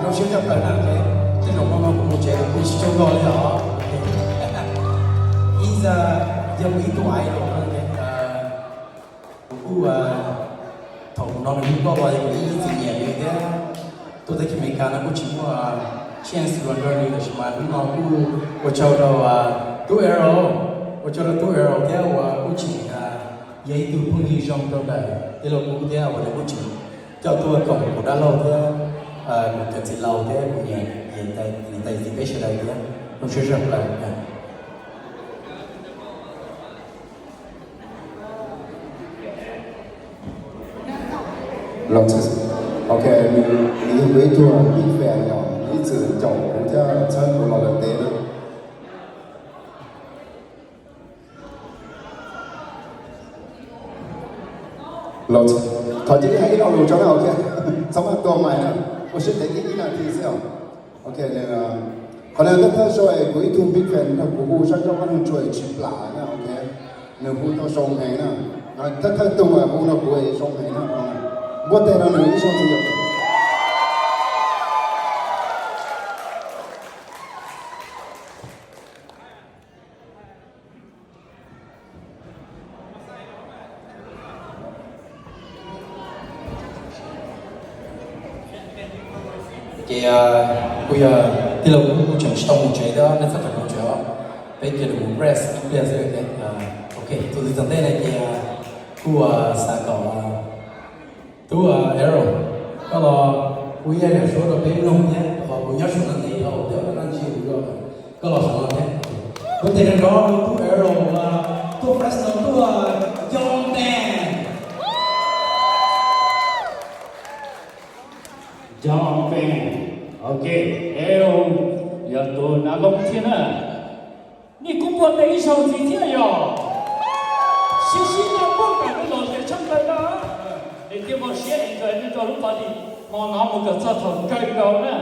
Zoo siab tshaj plaws na, tej zaum no kuv mus tsev kuv kuj tsis tsaug zog li os. Ib, yog kuv ib tug idol no, kuv kuj, thaum no nws hu nkauj los kuv ib txwm nyiam nws thiab. Tuaj teb chaws Amelikas no kuj tsis muaj chance los nrog nws, tab sis mas hnub no kuj ua tsaug rau tub Arrow, ua tsaug rau tub Arrow thiab uas kuj tseem yog ib tug phooj ywg zoo rau ntawm tij laug kuv thiab uas nws kuj tseem coj tuaj koom kuv dab laug thiab kuv cov txiv laus thiab kuv niam, niam tais txiv peb sawv daws thiab. Zoo siab tshaj plaws. Los, ok, nws, nws yog kuv ib tug big fan yom, nws ib txwm caum kuv thiab txhawb kuv los lawm ntev na. Los, thov cia li hais ib lo lus tso na, ok, txhob maj tua mais na, ua siab ntev ib, ib nas this xwb os. Ok, qhov no thawj thawj zaug kuv ib tug big fan nrog kuv hu zaj nkauj Paj Noog Tsua tsis plam na, ok, nws hu tau zoo heev na. Thawj thawj tug hu no kuv zoo heev na, npuaj teg rau nws ib zaug. Ces kuj yog tij laug kuj tseem tsis tau mus tsev thiab, nej txhob mus tsev os, peb cia li mus rest ib pliag xwb. Ok, txuas ntxiv tom ntej no ces kuj xav kom tub Arrow, koj los hu ib yam suab rau peb mloog thiab, qhov kuv nyob saum no ntev dhau thiab koj ntsib kuv, koj los saum no thiab. Kuv tes nrov rau tub Arrow, tub Fresno, tub John Band. John Band, ok, Arrow yog tus nav loo thiab na. Nej kuj npuaj teg ib zaug ntxiv thiab yog? Sib sib nyiam npuaj kam nws lom zem tshaj plaws na. Nej thiaj muaj siab enjoy nej rau lub party hmo no mus kom txog thaum kawg nkaus na.